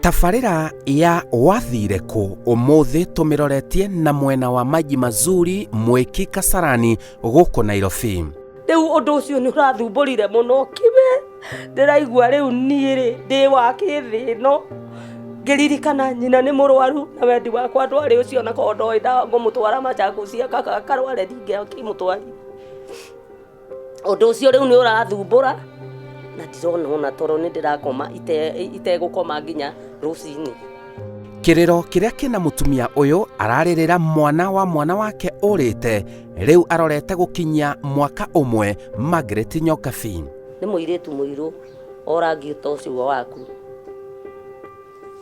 Tabarĩra ya Wathire Kũ ũmũthĩ tũmĩroretie na mwena wa Maji Mazuri Mwĩki Kasarani gũkũ Nairobi. Rĩu ũndũ ũcio nĩ ũrathumbũrire mũno kibe ndĩraigua rĩu niĩ rĩ ndĩ wa kĩthĩ ĩno ngĩririkana nyina nĩ mũrwaru na wendi wakwa ndwarĩ ũcio na korwo ndoĩ ngũmũtwara Machakos akarware ndingĩakĩmũtwarire. Ũndũ ũcio rĩu nĩ ũrathumbũra na ndirona ona toro nĩ ndĩrakoma itegũkoma nginya rũcinĩ. Kĩrĩro kĩrĩa kĩna mũtumia ũyũ ararĩrĩra mwana wa mwana wake ũrĩte rĩu arorete gũkinyia mwaka ũmwe Margaret Nyokabi. Nĩ mũirĩtu mũirũ o rangi ta ũcio waku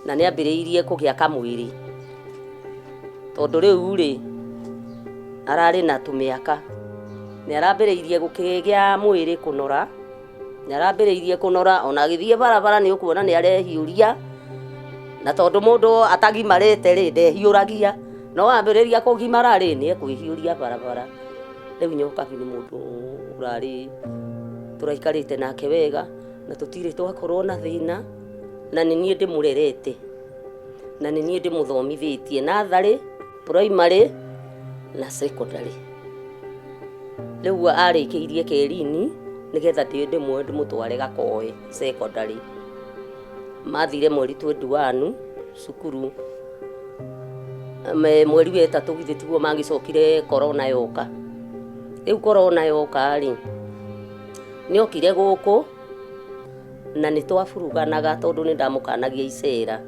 na nĩ ambĩrĩirie kũgĩa kamwĩrĩ tondũ rĩu rĩ ararĩ na tũmĩaka nĩ arambĩrĩirie gũkĩgĩa mwĩrĩ kũnora. Nĩ arambĩrĩirie kũnora ona agĩthiĩ barabara nĩ ũkuona nĩ arehiũria, na tondũ mũndũ atagimarĩte rĩ, ndehiũragia, no ambĩrĩria kũgimara rĩ, nĩ ekwĩhiũria barabara. Rĩu Nyokabi nĩ mũndũ ũrarĩ, tũraikarĩte nake wega, na tũtirĩ twakorwo na thĩna, na nĩ niĩ ndĩmũrerete, na nĩ niĩ ndĩmũthomithĩtie natharĩ, primary na secondary. Rĩu arĩkĩirie Kerini nĩgetha ndĩmuoe ndĩmũtware Gakoe secondary. Mathire mweri 21 cukuru, mweri wa ĩtatũ githĩ tiguo magĩcokire corona yoka. Rĩu corona yoka rĩ, nĩ okire gũkũ na nĩ twaburuganaga tondũ nĩ ndamũkanagia icera.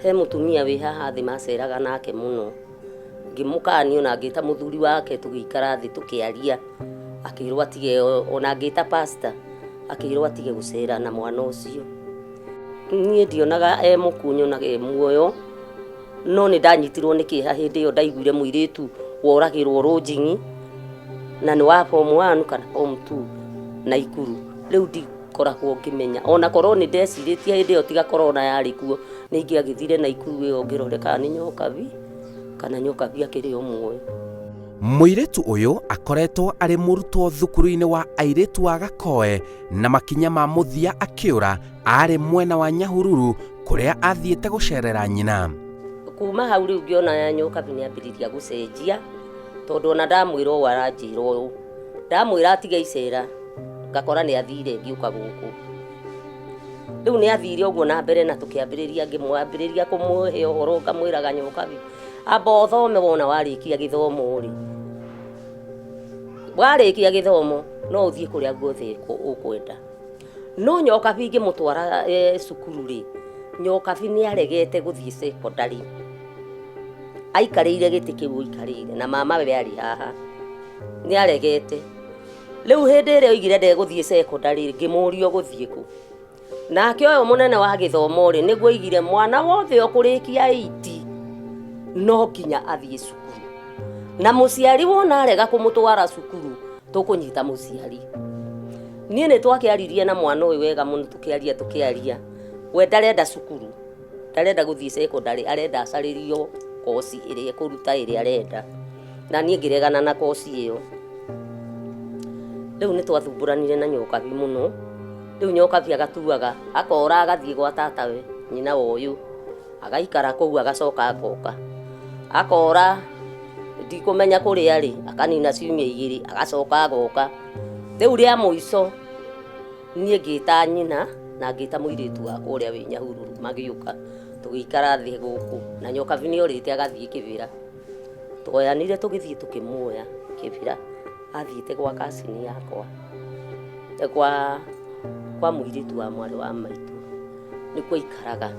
He mũtumia wĩ haha thĩ maceraga nake mũno. Ngĩmũkania ona ngĩta mũthuri wake tũgĩikara thĩ tũkĩaria, akĩrwo atige ona ngĩta pastor akĩrwo atige gũcera na mwana ũcio. Niĩ ndionaga e mũkuũ nyonaga e muoyo, no nĩ ndanyitirwo nĩ kĩeha hĩndĩ ĩyo ndaiguire mũirĩtu woragĩrwo rũnjing'i na nĩ wa form one kana form two Naikuru. Rĩu ndikoragwo ngĩmenya ona korwo nĩ ndecirĩtie hĩndĩ ĩyo tiga corona yarĩ kuo, nĩ ingĩagĩthire Naikuru ĩyo ngĩrore kana nĩ Nyokabi. Kana Nyokabi akĩrĩ o muoyo. Mũirĩtu ũyũ akoretwo arĩ mũrutwo thukuru-inĩ wa airĩtu wa Gakoe na makinya ma mũthia akĩũra arĩ mwena wa Nyahururu kũrĩa athiĩte gũcerera nyina. Kuma hau rĩu ngĩona Nyokabi nĩ ambĩrĩria gũcenjia tondũ ona ndamwĩra ũũ aranjĩra ũũ, ndamwĩra atige icera ngakora nĩ athire ngĩũka gũkũ. Rĩu nĩ athire ũguo na mbere na tũkĩambĩrĩria ngĩmwambĩrĩria kũmũhe ũhoro ngamwĩraga Nyokabi amba ũthome wona warĩkia gĩthomo rĩ, warĩkia gĩthomo no ũthiĩ kũrĩa guothe ũkwenda. No Nyokabi ngĩmũtwara cukuru rĩ, Nyokabi nĩ aregete gũthiĩ cekondarĩ, aikarĩire gĩtĩ kĩu aikarĩire na mamawe arĩ haha, nĩ aregete. Rĩu hĩndĩ ĩrĩa oigire ndegũthiĩ cekondarĩ ngĩmũria ũgũthiĩ kũ? Nake ũyũ mũnene wa gĩthomo rĩ, nĩguo oigire mwana wothe ũkũrĩkia eight no nginya athiĩ cukuru. Na mũciari wona arega kũmũtwara cukuru, tũkũnyita mũciari. Niĩ nĩ twakĩaririe na mwana ũyũ wega mũno tũkĩaria tũkĩaria, we ndarenda cukuru. Ndarenda gũthiĩ cekondarĩ arenda acarĩrio koci ĩrĩa ĩkũruta ĩrĩa arenda. Na niĩ ngĩregana na koci ĩyo. Rĩu nĩ twathumbũranire na Nyokabi mũno, rĩu Nyokabi agatuaga, akora agathiĩ gwa tatawe, nyina wa ũyũ, agaikara kũu agacoka agoka. Akora ndikũmenya kũrĩa arĩ, akanina ciumia igĩrĩ, agacoka agoka. Rĩu rĩa mũico Niĩ ngĩta nyina na ngĩta mũirĩtu wakwa ũrĩa wĩ Nyahururu magĩũka tũgĩikara thĩ gũkũ na Nyokabi nĩ orĩte agathiĩ Kĩbĩra. Twoyanire tũgĩthiĩ tũkĩmuoya Kĩbĩra athiĩte gwa cousin yakwa, gwa kwa mũirĩtu wa mwarĩ wa maitũ nĩkuo aikaraga.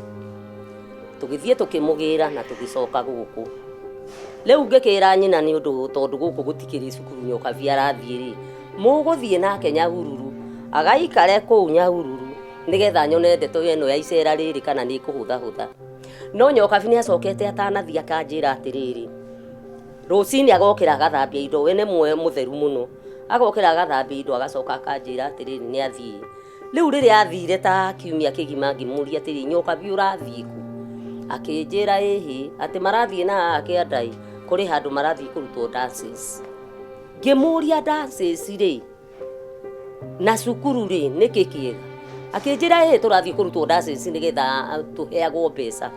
Tũgĩthiĩ tũkĩmũgĩra na tũgĩcoka gũkũ. Rĩu ngĩkĩra nyina nĩ ũndũ tondũ gũkũ gũtikĩrĩ cukuru Nyokabi arathiĩ rĩ, mũgũthiĩ nake Nyahururu, agaikare kũu Nyahururu nĩgetha nyone ndeto ĩno ya icera rĩrĩ kana nĩ ĩkũhũthahũtha. No Nyokabi nĩ acokete atanathiĩ akanjĩra atĩrĩrĩ, rũcinĩ agokĩra agathambia indo, we nĩ mũtheru mũno, agokĩra agathambia indo agacoka akanjĩra atĩrĩrĩ nĩ athiĩ. Rĩu rĩrĩa athire ta kiumia kĩgima ngĩmũria atĩrĩ, Nyokabi ũrathiĩ kũ? Akĩnjĩra ĩhĩ, atĩ marathiĩ na haha kĩanda-ĩ, kũrĩ handũ marathiĩ kũrutwo dances. Ngĩmũria dances rĩ, na cukuru rĩ, nĩkĩ kĩega? Akĩnjĩra ĩ tũrathiĩ kũrutwo ndacenci nĩgetha tũheagwo mbeca.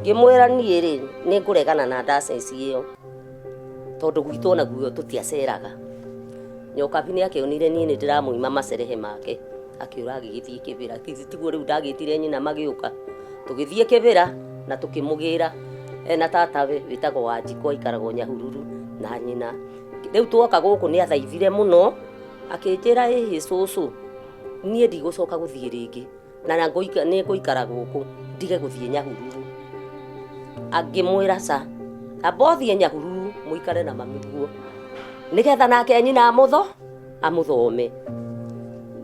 Ngĩmwĩra niĩ rĩ nĩ ngũregana na ndacenci ĩyo tondũ gwitũ onaguo tũtiaceraga. Nyokabi nĩ akĩonire niĩ nĩ ndĩramũima macerehe make, akĩũra agĩgĩthiĩ Kĩbĩra. Tiguo rĩu ndagĩtire nyina magĩũka, tũgĩthiĩ Kĩbĩra na tũkĩmũgĩra ena tatawe wĩtagwo Wanjikũ aikaragwo Nyahururu na nyina. Rĩu twoka gũkũ nĩ athaithire mũno akĩnjĩra ĩhĩ cũcũ niĩ ndigũcoka gũthiĩ rĩngĩ na nĩ ngũikara gũkũ ndige gũthiĩ Nyahururu. Angĩmwĩra ca amba ũthiĩ Nyahururu mũikare na mami guo nĩgetha nake nyina amũthome.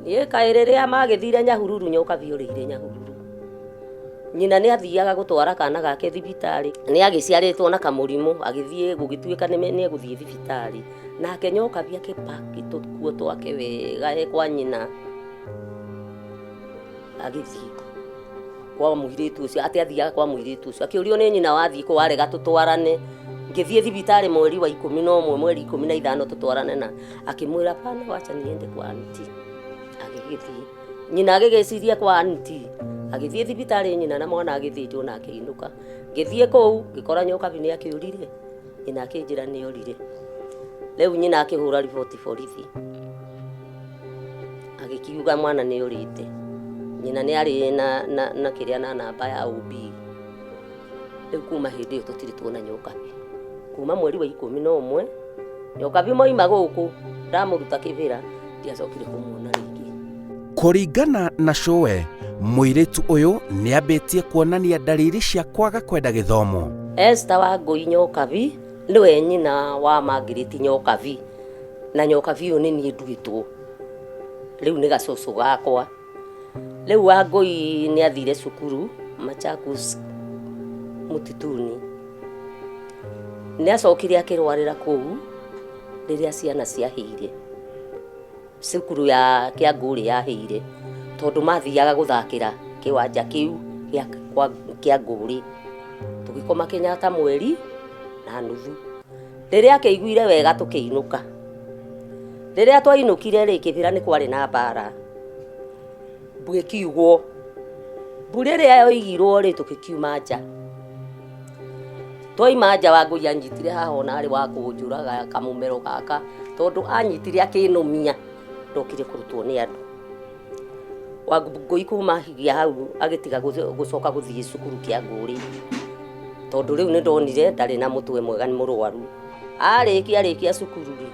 Niĩ kaĩ rĩrĩa magĩthire Nyahururu Nyokabi orĩire Nyahururu. Nyina nĩ athiaga gũtwara kana gake thibitarĩ, nĩ agĩciarĩtwo na kamũrimũ, agĩthiĩ gũgĩtuĩka nĩ egũthiĩ thibitarĩ. Nake Nyokabi akĩpaki tũkuo twake wega e kwa nyina, agĩthiĩ kwa mũirĩtu ũcio, atĩ athiaga kwa mũirĩtu ũcio. Akĩũrio nĩ nyina wathiĩ kũ warega tũtwarane. Ngĩthiĩ thibitarĩ mweri wa 11, mweri 15 tũtwarane na akĩmwĩra pana wacha niende kwa auntie. Agĩgĩthiĩ. Nyina agĩgĩciria kwa auntie. Agĩthiĩ thibitarĩ nyina na mwana agĩthĩnjwo na akĩinũka. Ngĩthiĩ kũu ngĩkora Nyokabi nĩ akĩũrire. Nyina akĩnjĩra nĩ orire. Rĩu nyina akĩhũra riboti borithi. Agĩkiuga mwana nĩ orĩte. Nyina nĩ arĩ na kĩrĩa na namba ya OB. Rĩu kuma hĩndĩ ĩyo tũtirĩ tuona Nyokabi. Kuma mweri wa 11 Nyokabi moima gũkũ ndamũruta Kĩbĩra ndiacokire kũmuona rĩngĩ. Kũringana na cũwe, mũirĩtu ũyũ nĩambĩtie kuonania ndariri cia kwaga kwenda gĩthomo. Esther Wangũi Nyokabi nĩwe nyina wa Margaret Nyokabi, na Nyokabi ũyũ nĩ niĩ nduĩtwo, rĩu nĩ gacũcũ gakwa. Rĩu Wangũi nĩ athire cukuru Machakos Mũtituni, nĩ acokire akĩrwarĩra kũu rĩrĩa ciana ciahĩire, cukuru ya Kĩangũrĩ yahĩire, tondũ mathiaga gũthakĩra kĩwanja kĩu kĩa Ngũrĩ. Tũgĩkoma Kenyatta mweri na nuthu. Rĩrĩa akĩiguire wega tũkĩinũka. Rĩrĩa twainũkire rĩ, Kĩbĩra nĩ kwarĩ na mbara, mbu ĩkiugwo. Mbu rĩrĩa yoigirwo rĩ, tũgĩkiuma nja. Twaima nja Wangũi anyitire haha ona arĩ wa kũnjũraga kamũmero gaka, tondũ anyitire akĩnũmia, ndokire kũrutwo nĩ andũ. Wangũi kuma hau agĩtiga gũcoka gũthiĩ cukuru Kĩangũrĩ, tondũ rĩu nĩ ndonire ndarĩ na mũtwe mwega, nĩ mũrwaru. Arĩkia rĩkia cukuru rĩ,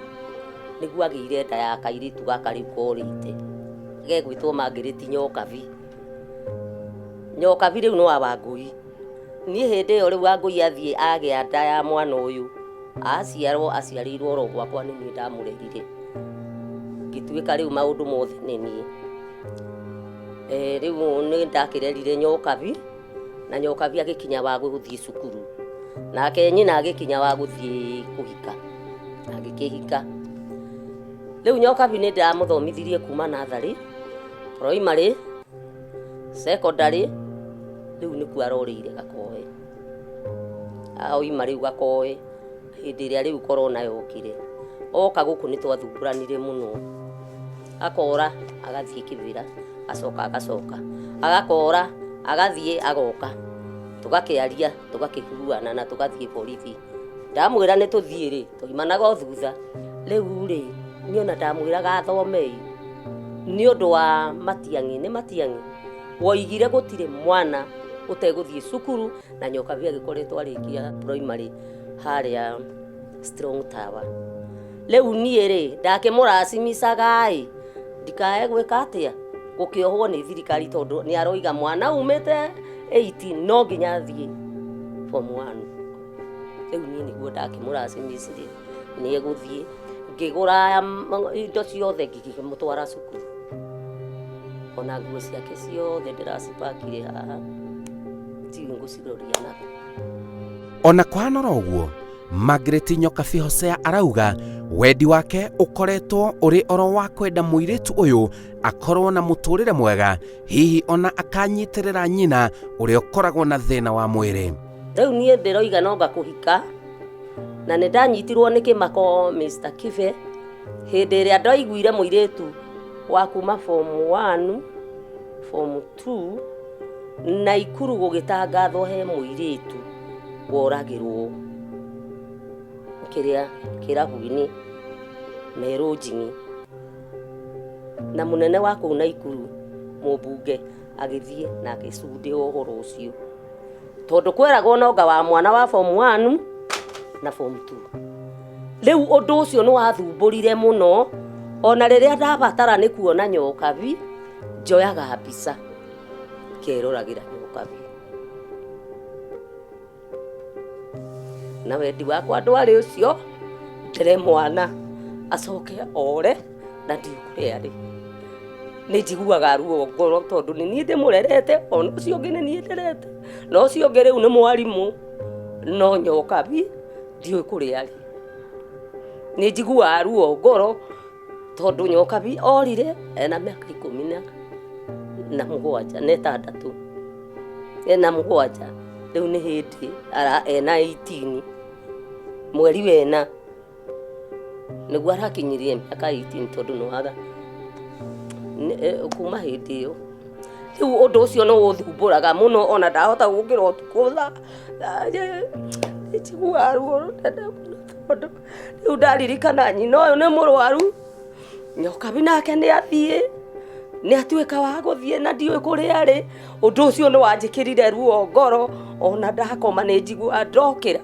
nĩguo agĩire nda ya kairĩtu gaka rĩu korĩte, gegwĩtwo Margaret Nyokabi. Nyokabi rĩu nĩ wa Wangũi. Niĩ hĩndĩ ĩyo rĩu Wangũi athiĩ agĩa nda ya mwana ũyũ, aciarwo aciarĩirwo oro gwakwa, nĩ niĩ ndamũrerire. Ngĩtuĩka rĩu maũndũ mothe nĩ niĩ. Rĩu nĩ ndakĩrerire Nyokabi, na Nyokabi agĩkinya wa gũthiĩ cukuru. Nake nyina agĩkinya wa gũthiĩ kũhika, agĩkĩhika. Rĩu Nyokabi nĩ ndamũthomithirie kuma natharĩ, primary, secondary, rĩu nĩkuo arorĩire Gakoe. Aoima rĩu Gakoe, hĩndĩ ĩrĩa rĩu corona yokire, oka gũkũ nĩ twathumbũranire mũno. Akora agathiĩ Kĩbĩra, acoka agacoka, agakora agathiĩ agoka, tũgakĩaria tũgakĩiguana na tũgathiĩ borithi. Ndamwĩra nĩ tũthiĩ rĩ, twaimanaga o thutha. Rĩu rĩ, niĩ ona ndamwĩraga athome nĩ ũndũ wa Matiang'i, nĩ Matiang'i woigire gũtirĩ mwana ũtegũthiĩ cukuru, na Nyokabi agĩkoretwo arĩkia primary harĩa Strong Tower. Rĩu niĩ rĩ, ndakĩmũracimicaga ĩ, ndikae gwĩka atĩa, gũkĩohwo nĩ thirikari, tondũ nĩ aroiga mwana umĩte 8 no nginya athiĩ form 1. Rĩu niĩ nĩguo ndakĩmũracimicire nĩ egũthiĩ, ngĩgũra indo ciothe ngĩkĩmũtwara cukuru. Ona nguo ciake ciothe ndĩracibangire haha, ndiũĩ ngũciroria nakũ. Ona kũhana oro ũguo, Margaret Nyokabi Hosea arauga wendi wake ũkoretwo ũrĩ oro wa kwenda mũirĩtu ũyũ akorwo na mũtũrĩre mwega, hihi ona akanyitĩrĩra nyina ũrĩa ũkoragwo na thĩna wa mwĩrĩ. Rĩu niĩ ndĩroiga no ngakũhika, na nĩ ndanyitirwo nĩ kĩmako Mr. Kibe hĩndĩ ĩrĩa ndaiguire mũirĩtu wa kuma form 1 Form 2, Naikuru gũgĩtangathwo he mũirĩtu woragĩrwo kĩrĩa kĩrabu-inĩ Merũ Njini, na mũnene wa kũu Naikuru mũmbunge agĩthiĩ na agĩcundĩra ũhoro ũcio, tondũ kweragwo nonga wa mwana wa form 1 na form 2. Rĩu ũndũ ũcio nĩ wathumbũrire mũno, ona rĩrĩa ndabatara nĩ kuona Nyokabi, njoyaga mbica ngeroragĩra Nyokabi. Na wendi wakwa ndwarĩ ũcio, ndere mwana acoke ore na ndiũĩ kũrĩa arĩ. Nĩ njiguaga ruo ngoro tondũ nĩ niĩ ndĩmũrerete, ona ũcio ũngĩ nĩ niĩ nderete, na ũcio ũngĩ rĩu nĩ mwarimũ, no Nyokabi ndiũĩ kũrĩa arĩ. Nĩ njiguaga ruo ngoro tondũ Nyokabi orire ena mĩaka ikũmi na mũgwanja na ĩtandatũ, ena mũgwanja, rĩu nĩ hĩndĩ ena 18, mweri wena nĩguo arakinyirie mĩaka 18 tondũ nĩ waga kuma hĩndĩ ĩyo. Rĩu ũndũ ũcio nĩ ũthumbũraga mũno ona ndahota gũkĩra ũtukũ thaa nĩ njiguaga ruo rũnene mũno tondũ rĩu ndaririkana nyina ũyũ nĩ mũrwaru, Nyokabi nake nĩ athiĩ, nĩ atuĩka wa gũthiĩ na ndiũĩ kũrĩa arĩ. Ũndũ ũcio nĩ wanjĩkĩrire ruo ngoro, ona ndakoma nĩ njiguaga ndokĩra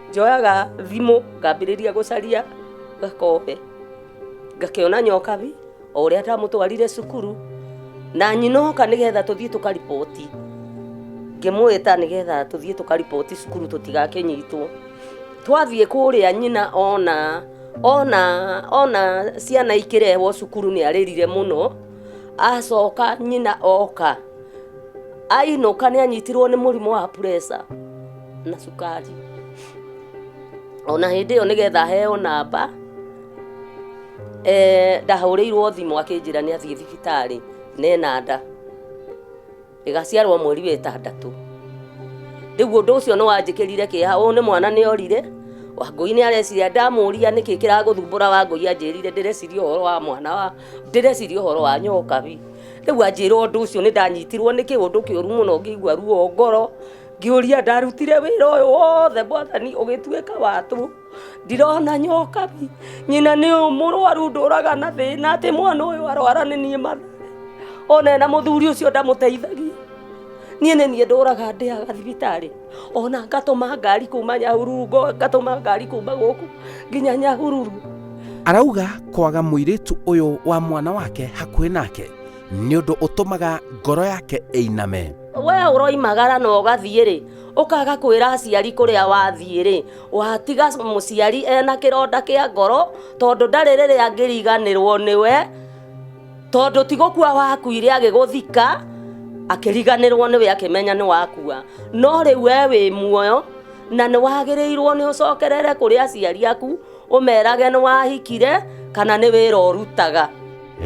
njoyaga thimũ ngambĩrĩria gũcaria gakombe, ngakĩona Nyokabi o ũrĩa ndamũtwarire cukuru, na nyina oka nĩgetha tũthiĩ tũkariboti, ngĩmwĩta nĩgetha tũthiĩ tũkariboti cukuru tũtigakĩnyitwo. Twathiĩ kũrĩa nyina ona ona ona ciana ikĩrehwo cukuru nĩ arĩrire mũno, acoka nyina oka, ainũka nĩ anyitirwo nĩ mũrimũ wa pressure na cukari. Ona hĩndĩ ĩyo nĩgetha aheo namba, ndahũrĩirwo thimũ akĩnjĩra nĩ athiĩ thibitarĩ na ena nda, ĩgaciarwo mweri wa ĩtandatũ. Rĩu ũndũ ũcio nĩ wanjĩkĩrire kĩeha, ũyũ nĩ mwana nĩ orire, Wangũi nĩ areciria, ndamũria nĩkĩ kĩragũthumbũra Wangũi anjĩrire ndĩreciria ũhoro wa mwana wa, ndĩreciria ũhoro wa Nyokabi. Rĩu anjĩra ũndũ ũcio nĩ ndanyitirwo nĩ kĩũndũ kĩũru mũno ngĩigua ruo ngoro, ngĩũria ndarutire wĩra ũyũ wothe Mwathani ũgĩtuĩka wa tũhũ. Ndirona Nyokabi, nyina nĩ mũrwaru ndũraga na thĩna atĩ mwana ũyũ arwara nĩ niĩ mathare. Ona ena mũthuri ũcio ndamũteithagia. Niĩ nĩ niĩ ndũraga ndĩaga thibitarĩ, ona ngatũma ngari kuma Nyahururu, ngatũma ngari kuma gũkũ nginya Nyahururu. Arauga kwaga mũirĩtu ũyũ wa mwana wake hakuhĩ nake nĩ ũndũ ũtũmaga ngoro yake ĩiname. We ũroimagara na ũgathiĩ rĩ, ũkaga kwĩra aciari kũrĩa wathiĩ rĩ, watiga mũciari ena kĩronda kĩa ngoro, tondũ ndarĩ rĩrĩa angĩriganĩrwo nĩwe, tondũ ti gũkua wakuire agĩgũthika, akĩriganĩrwo nĩwe akĩmenya nĩ wakua. No rĩu we wĩ muoyo, na nĩ wagĩrĩirwo nĩ ũcokerere kũrĩ aciari aku, ũmerage nĩ wahikire, kana nĩ wĩra ũrutaga.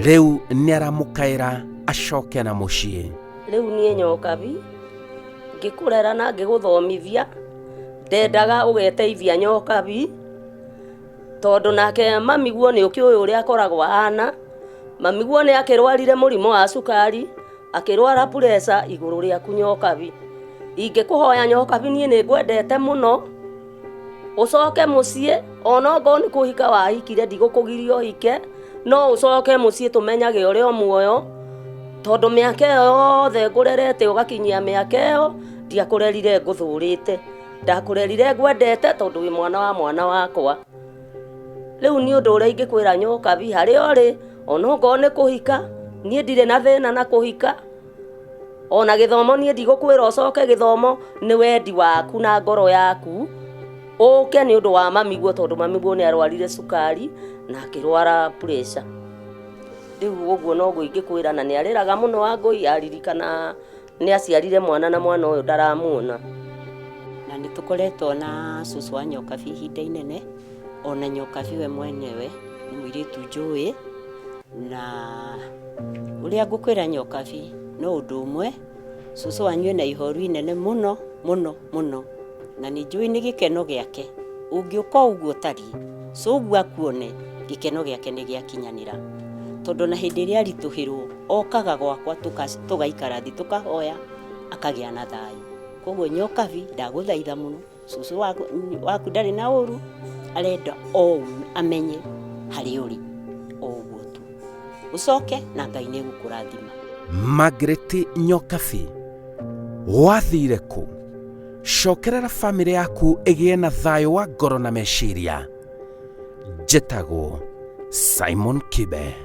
Rĩu nĩ aramũkaĩra acoke na mũciĩ. Rĩu niĩ Nyokabi, ngĩkũrera na ngĩgũthomithia, ndendaga ũgeteithia Nyokabi, tondũ nake mami guo nĩ ũkĩũĩ ũrĩa akoragwo ahana, mami guo nĩ akĩrwarire mũrimũ wa cukari, akĩrwara pressure igũrũ rĩaku Nyokabi. Ingĩkũhoya Nyokabi niĩ nĩ ngwendete mũno, ũcoke mũciĩ ona okorwo nĩ kũhika wahikire ndigũkũgiria ũhike, no ũcoke mũciĩ tũmenyage ũrĩ o muoyo, tondũ mĩaka ĩyo yothe ngũrerete ũgakinyia mĩaka ĩyo, ndiakũrerire ngũthũrĩte, ndakũrerire ngwendete tondũ wĩ mwana wa mwana wakwa. Rĩu niĩ ũndũ ũrĩa ingĩkwĩra Nyokabi harĩa ũrĩ, ona okorwo nĩ kũhika, niĩ ndirĩ na thĩna na kũhika, ona gĩthomo niĩ ndigũkwĩra ũcoke gĩthomo, nĩ wendi waku na ngoro yaku, ũke nĩ ũndũ wa mamiguo tondũ mamiguo nĩ arwarire cukari na akĩrwara pressure. Rĩu ũguo noguo ingĩkwĩra na nĩ arĩraga mũno Wangũi aririkana nĩ aciarire mwana na mwana ũyũ ndaramuona. Na nĩ tũkoretwo na cũcũ wa Nyokabi ihinda inene, ona Nyokabi we mwenyewe nĩ mũirĩtu njũĩ, na ũrĩa ngũkwĩra Nyokabi no ũndũ ũmwe, cũcũ wanyu ena ihoru inene mũno mũno mũno, na nĩ njũĩ nĩ gĩkeno gĩake, ũngĩũka o ũguo ũtariĩ, cũguo akuone, gĩkeno gĩake nĩ gĩakinyanĩra. Tondũ na hĩndĩ ĩrĩa aritũhĩrwo okaga gwakwa tũgaikara thĩ tũkahoya akagĩa na thayũ. Koguo Nyokabi ndagũthaitha mũno, cũcũ waku ndarĩ na ũru, arenda o amenye harĩa ũrĩ o ũguo tu. Ũcoke na Ngai nĩ egũkũrathima. Margaret Nyokabi, wathire kũ? Cokerera famĩlĩ yaku ĩgĩe na thayũ wa ngoro na meciria. Njĩtagwo Simon Kibe.